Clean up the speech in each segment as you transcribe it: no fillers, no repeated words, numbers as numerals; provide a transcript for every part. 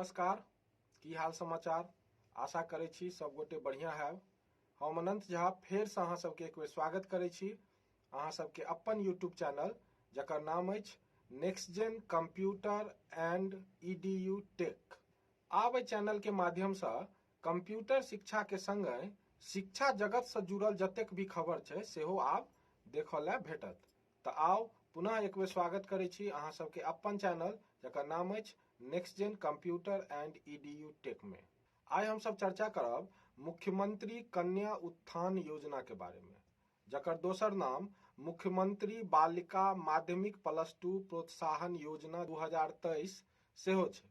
नमस्कार। की हाल समाचार? आशा करै छी सब गोटे बढ़िया हैब। हम अनंत झा फेरसँ अहाँ सबके एक बेर स्वागत करै छी अहाँ सबके अपन यूट्यूब चैनल जकर नाम अछि next gen computer and EDU tech. आब एहि चैनल के माध्यमसँ कंप्यूटर शिक्षा के संगे शिक्षा जगत से जुड़ल जतेक भी खबर छै सेहो आब देखऽ लए भेटत। तऽ आउ पुनः एक बेर स्वागत करै छी अहाँ सबके अपन चैनल जकर नाम अछि next gen computer and EDU tech में। आइ हम सब चर्चा करब मुख्यमंत्री कन्या उत्थान योजना के बारे में, जकर दोसर नाम मुख्यमंत्री बालिका माध्यमिक +2 प्रोत्साहन योजना 2023 सेहो छै।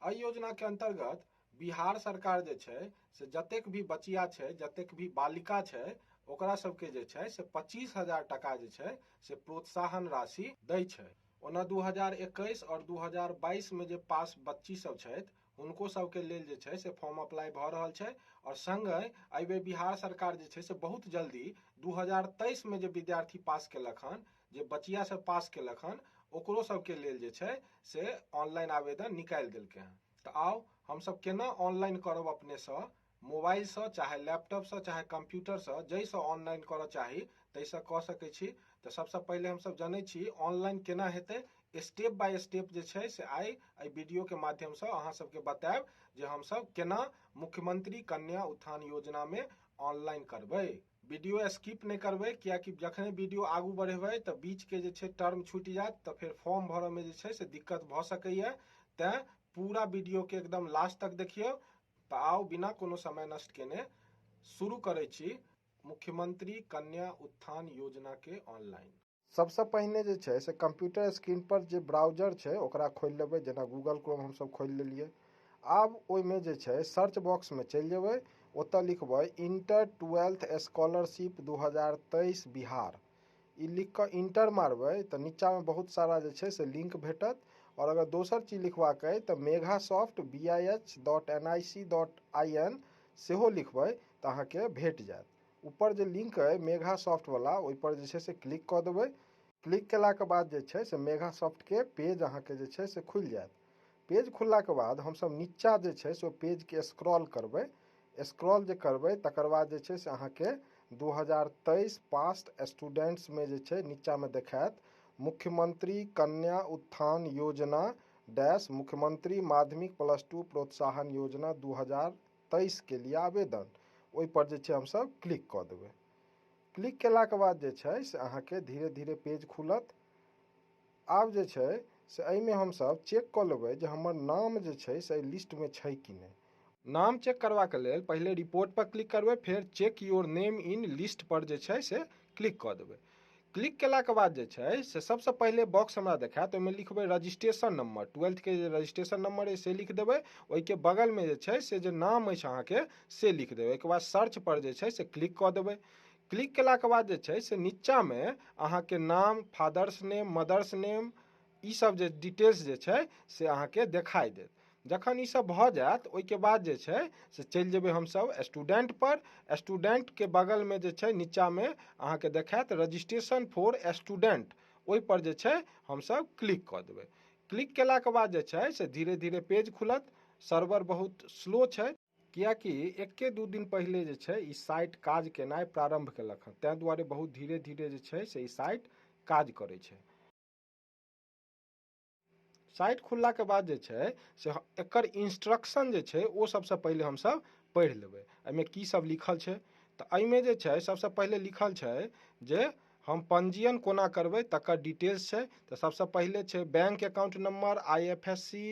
एहि योजना के अंतर्गत बिहार सरकार जे छै से जतेक भी बचिया छै, जतेक भी बालिका छै, ओकरा सबके जे छै से 25,000 टका जे छै से प्रोत्साहन राशि दै छै। ओना 2021 और 2022 में जे पास बच्ची सब छथि हुनको सबके लेल जे छै से फॉर्म अप्लाई भऽ रहल छै। और संगे एहि बेर बिहार सरकार जे छै से बहुत जल्दी 2023 में जे विद्यार्थी पास केलक हन, जे बचिया सब पास केलक हन, ओकरो सबके लेल जे छै से ऑनलाइन आवेदन निकालि देलकै हन। तऽ आउ हमसब केना ऑनलाइन करब अपनेसँ, मोबाइलसँ चाहे लैपटॉपसँ चाहे कंप्यूटरसँ, जाहिसँ ऑनलाइन करऽ चाही ताहिसँ कऽ सकै छी। तऽ सबसँ पहिले हमसब जनै छी ऑनलाइन केना हेतै, स्टेप बाय स्टेप जे छै से आइ एहि वीडियोके माध्यमसँ अहाँ सबके बतायब जे हमसब केना मुख्यमंत्री कन्या उत्थान योजनामे ऑनलाइन करबै। वीडियो स्किप नहि करबै, कियाकि जखने वीडियो आगू बढ़ेबै तऽ बीचके जे छै टर्म छूटि जायत, तऽ फेर फॉर्म भरऽमे जे छै से दिक्कत भऽ सकैए। तैँ पूरा वीडियोके एकदम लास्ट तक देखियौ। तऽ आउ बिना कोनो समय नष्ट केने शुरू करै छी मुख्यमंत्री कन्या उत्थान योजना के ऑनलाइन। सबसँ पहिने जे छै से कंप्यूटर स्क्रीन पर जे ब्राउजर छै ओकरा खोलि लेबै, जेना गूगल क्रोम हमसब खोलि लेलियै। आब ओहिमे जे छै सर्च बॉक्समे चलि जेबै, ओतऽ लिखबै इंटर 12th scholarship 2023 Bihar. ई लिख कऽ इंटर मारबै तऽ नीचाँमे बहुत सारा जे छै से लिंक भेटत। और अगर दोसर चीज लिखबाक अइ तऽ मेघासॉफ्ट bih.nic.in सेहो लिखबै तऽ अहाँके भेट जायत। ऊपर जे लिंक अइ मेघासॉफ्ट वाला ओहिपर जे छै से क्लिक कऽ देबै। क्लिक केलाके बाद जे छै से मेघासॉफ्टके पेज अहाँके जे छै से खुलि जायत। पेज खुललाके बाद हमसब नीचाँ जे छै से ओ पेजके स्क्रॉल करबै। स्क्रॉल जे करबै तकर बाद जे छै से अहाँके 2023 पास्ट स्टूडेंट्समे जे छै नीचाँमे देखायत मुख्यमंत्री कन्या उत्थान योजना डैश मुख्यमंत्री माध्यमिक +2 प्रोत्साहन योजना 2023 के लिए आवेदन। ओहिपर जे छै हमसब क्लिक कऽ देबै। क्लिक केलाके बाद जे छै से अहाँके धीरे धीरे पेज खुलत। आब जे छै से एहिमे हमसब चेक कऽ लेबै जे हमर नाम जे छै से एहि लिस्टमे छै कि नहि। नाम चेक करबाक लेल पहिले रिपोर्ट पर क्लिक करबै, फेर check your name in list पर जे छै से क्लिक कऽ देबै। क्लिक केलाके बाद जे छै से सबसँ पहिले बॉक्स हमरा देखायत, ओहिमे लिखबै रजिस्ट्रेशन नंबर, 12th के जे रजिस्ट्रेशन नंबर अइ से लिख देबै। ओहिके बगलमे जे छै से जे नाम अछि अहाँके से लिख देबै। ओहिके बाद सर्च पर जे छै से क्लिक कऽ देबै। क्लिक केलाके बाद जे छै से नीचाँमे अहाँके नाम, फादर्स नेम, मदर्स नेम, ई सब जे डिटेल्स जे छै से अहाँके देखाइ देत। जखन ई सब भऽ जायत ओहिके बाद जे छै से चलि जेबै हमसब स्टूडेंट पर। स्टूडेंटके बगलमे जे छै नीचाँमे अहाँके देखायत रजिस्ट्रेशन फॉर स्टूडेंट, ओहिपर जे छै हमसब क्लिक कऽ देबै। क्लिक केलाके बाद जे छै से धीरे धीरे पेज खुलत। सर्वर बहुत स्लो छै, कियाकि एके दू दिन पहिले जे छै ई साइट काज केनाइ प्रारम्भ केलक हँ, ताहि दुआरे बहुत धीरे धीरे जे छै से ई साइट काज करै छै। साइट खुललाके बाद जे छै से एकर इंस्ट्रक्शन जे छै ओ सबसँ पहिले हमसब पढ़ि लेबै, एहिमे की सब लिखल छै। तऽ एहिमे जे छै सबसँ पहिले लिखल छै जे हम पंजीयन कोना करबै तकर डिटेल्स छै। तऽ सबसँ पहिले छै bank account number, IFSC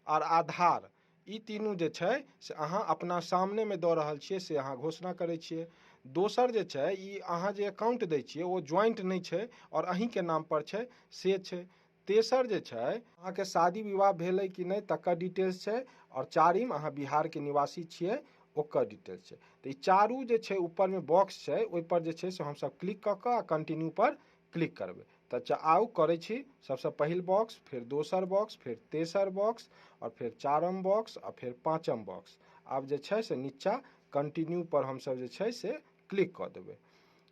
आओर आधार, ई तीनू जे छै से अहाँ अपना सामनेमे दऽ रहल छियै से अहाँ घोषणा करै छियै। दोसर जे छै ई अहाँ जे अकाउंट दै छियै ओ ज्वाइंट नहि छै आओर अहीँके नामपर छै से छै। तेसर जे छै अहाँके शादी विवाह भेलै कि नहि तकर डिटेल्स छै। आओर चारिम अहाँ बिहारके निवासी छियै ओकर डिटेल्स छै। तऽ ई चारू जे छै ऊपरमे बॉक्स छै ओहिपर जे छै से हमसब क्लिक कऽ कऽ आ कंटिन्यू पर क्लिक करबै। तऽ आउ करै छी सबसँ पहिल बॉक्स, फेर दोसर बॉक्स, फेर तेसर बॉक्स आओर फेर चारम बॉक्स आ फेर पाँचम बॉक्स। आब जे छै से नीचाँ कंटिन्यू पर हमसब जे छै से क्लिक कऽ देबै।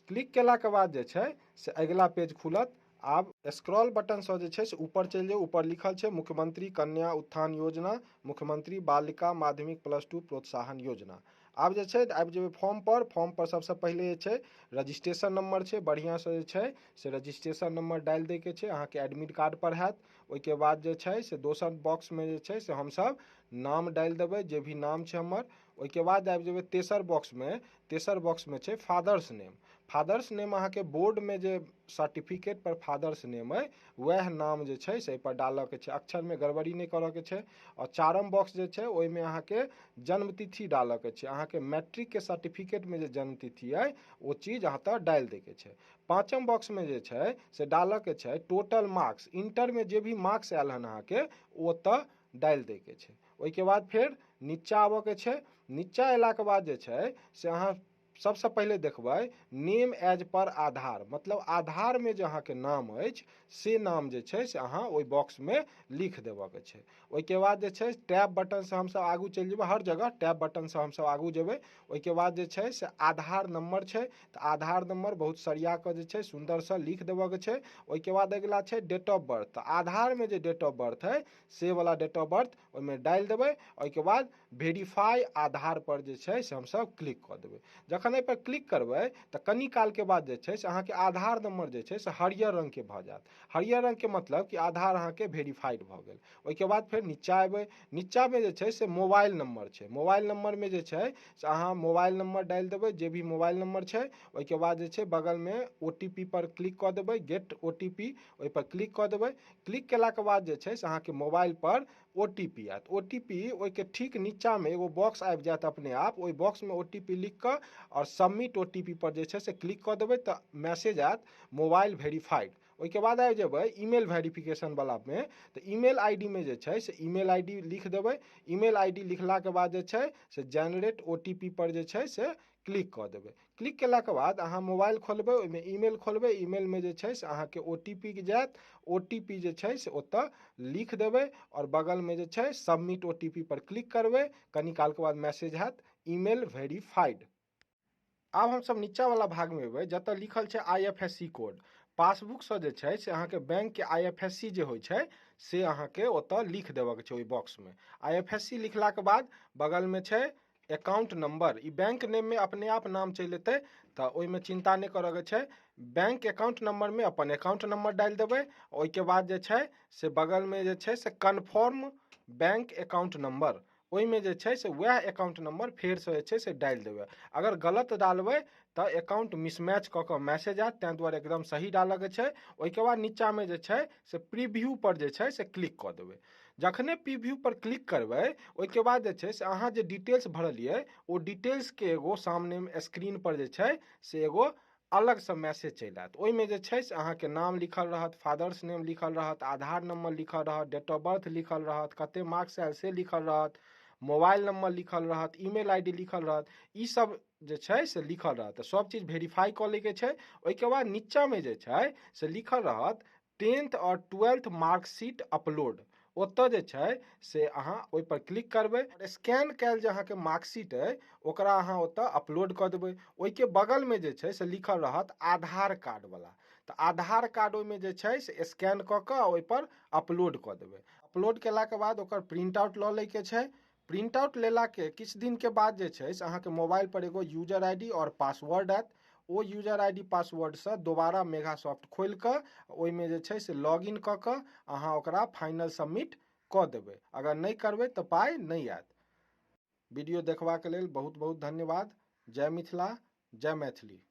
क्लिक केलाके बाद जे छै से अगिला पेज खुलत। आब स्क्रॉल बटनसँ जे छै से ऊपर चलि जाउ। ऊपर लिखल छै मुख्यमंत्री कन्या उत्थान योजना, मुख्यमंत्री बालिका माध्यमिक +2 प्रोत्साहन योजना। आब जे छै आबि जेबै फॉर्म पर। फॉर्म पर सबसँ पहिले जे छै रजिस्ट्रेशन नंबर छै, बढ़िआँसँ जे छै से रजिस्ट्रेशन नंबर डालि दैके छै, अहाँके एडमिट कार्ड पर हैत। ओहिके बाद जे छै से दोसर बॉक्समे जे छै से हमसब नाम डालि देबै, जे भी नाम छै हमर। ओहिके बाद आबि जेबै तेसर बॉक्समे। तेसर बॉक्समे छै फादर्स नेम। फादर्स नेम अहाँके बोर्डमे जे सर्टिफिकेट पर फादर्स नेम अइ वएह नाम जे छै से एहिपर डालऽके छै, अक्षरमे गड़बड़ी नहि करऽके छै। आओर चारम बॉक्स जे छै ओहिमे अहाँके जन्मतिथि डालऽके छै, अहाँके मैट्रिकके सर्टिफिकेटमे जे जन्मतिथि अइ ओ चीज अहाँ तऽ डालि दैके छै। पाँचम बॉक्समे जे छै से डालऽके छै टोटल मार्क्स, इंटरमे जे भी मार्क्स आयल हन अहाँके ओ ओतऽ डालि दैके छै। ओहिके बाद फेर नीचा आबऽके छै। नीचा अयलाके बाद जे छै से अहाँ सबसँ पहिले देखबै नेम एज पर आधार, मतलब आधारमे जे अहाँके नाम अछि से नाम जे छै से अहाँ ओहि बॉक्समे लिख देबऽके छै। ओहिके बाद जे छै टैब बटनसँ हमसब आगू चलि जेबै, हर जगह टैब बटनसँ हमसब आगू जेबै। ओहिके बाद जे छै से आधार नंबर छै, तऽ आधार नंबर बहुत सरिया कऽ जे छै सुन्दरसँ लिख देबऽके छै। ओहिके बाद अगिला छै डेट ऑफ बर्थ, तऽ आधारमे जे डेट ऑफ बर्थ है से वाला डेट ऑफ बर्थ ओहिमे डालि देबै। ओहिके बाद वेरीफाई आधार पर जे छै से हमसब क्लिक कऽ देबै। जखन एहि पर क्लिक करबै तऽ कनी कालके बाद जे छै से अहाँके आधार नंबर जे छै से हरियर रंगके भऽ जायत। हरियर रंगके मतलब कि आधार अहाँके वेरीफाइड भऽ गेल। ओहिके बाद फेर नीचा एबै। नीचामे जे छै से मोबाइल नंबर छै। मोबाइल नंबरमे जे छै से अहाँ मोबाइल नंबर डालि देबै, जे भी मोबाइल नंबर छै। ओहिके बाद जे छै बगलमे OTP पर क्लिक कऽ देबै, गेट OTP ओहि पर क्लिक कऽ देबै। क्लिक केलाके बाद जे छै से अहाँके मोबाइल पर OTP आयत। OTP ओहिके ठीक नीचामे एगो बॉक्स आबि जायत अपने आप, ओहि बॉक्समे OTP लिख कऽ आओर सबमिट OTP पर जे छै से क्लिक कऽ देबै तऽ मैसेज आयत मोबाइल वेरीफाइड। ओहिके बाद आबि जेबै ईमेल वेरिफिकेशन वालामे, तऽ ईमेल ID मे जे छै से ईमेल ID लिख देबै। ईमेल ID लिखलाके बाद जे छै से जेनरेट OTP पर जे छै से क्लिक कऽ देबै। क्लिक केलाके बाद अहाँ मोबाइल खोलबै, ओहिमे ईमेल खोलबै, ईमेलमे जे छै से अहाँके OTP जायत। OTP जे छै से ओतऽ लिख देबै आओर बगलमे जे छै सबमिट OTP पर क्लिक करबै। कनी कालके बाद मैसेज हैत ईमेल वेरीफाइड। आब हमसब नीचा वाला भागमे एबै जतऽ लिखल छै IFSC code. पासबुकसँ जे छै से अहाँके बैंकके IFSC जे होइ छै से अहाँके ओतऽ लिख देबऽके छै ओहि बॉक्समे। IFSC लिखलाके बाद बगलमे छै अकाउंट नंबर, ई बैंक नेममे अपने आप नाम चलि एतै तऽ ओहिमे चिन्ता नहि करऽके छै। बैंक अकाउंट नंबरमे अपन अकाउंट नंबर डालि देबै। ओहिके बाद जे छै से बगलमे जे छै से कन्फर्म बैंक अकाउंट नंबर, ओहिमे जे छै से वएह अकाउंट नंबर फेरसँ जे छै से डालि देबै। अगर गलत डालबै तऽ अकाउंट मिसमैच कऽ कऽ मैसेज आयत, ताहि दुआरे एकदम सही डालऽके छै। ओहिके बाद नीचामे जे छै से प्रीव्यू पर जे छै से क्लिक कऽ देबै। जखने प्रीव्यू पर क्लिक करबै ओहिके बाद जे छै से अहाँ जे डिटेल्स भरलियै ओ डिटेल्सके एगो सामनेमे स्क्रीन पर जे छै से एगो अलगसँ मैसेज चलि आयत। ओहिमे जे छै से अहाँके नाम लिखल रहत, फादर्स नेम लिखल रहत, आधार नंबर लिखल रहत, डेट ऑफ बर्थ लिखल रहत, कते मार्क्स आयल से लिखल रहत, मोबाइल नंबर लिखल रहत, ईमेल ID लिखल रहत, ई सब जे छै से लिखल रहत। तऽ सब चीज वेरीफाई कऽ लैके छै। ओहिके बाद नीचामे जे छै से लिखल रहत 10th आओर 12th marksheet upload, ओतऽ जे छै से अहाँ ओहिपर क्लिक करबै। स्कैन कयल जे अहाँके मार्कशीट अइ ओकरा अहाँ ओतऽ अपलोड कऽ देबै। ओहिके बगलमे जे छै से लिखल रहत आधार कार्ड वाला, तऽ आधार कार्ड ओहिमे जे छै से स्कैन कऽ कऽ ओहिपर अपलोड कऽ देबै। अपलोड केलाके बाद ओकर प्रिंट आउट लऽ लैके छै। प्रिंट आउट लेलाके किछु दिनके बाद जे छै से अहाँके मोबाइल पर एगो यूजर ID आओर पासवर्ड आयत। ओ यूजर ID पासवर्डसँ दोबारा मेघासॉफ्ट खोलि कऽ ओहिमे जे छै से लॉग इन कऽ कऽ अहाँ ओकरा फाइनल सबमिट कऽ देबै। अगर नहि करबै तऽ पाइ नहि आयत। वीडियो देखबाक लेल बहुत बहुत धन्यवाद। जय मिथिला, जय मैथिली।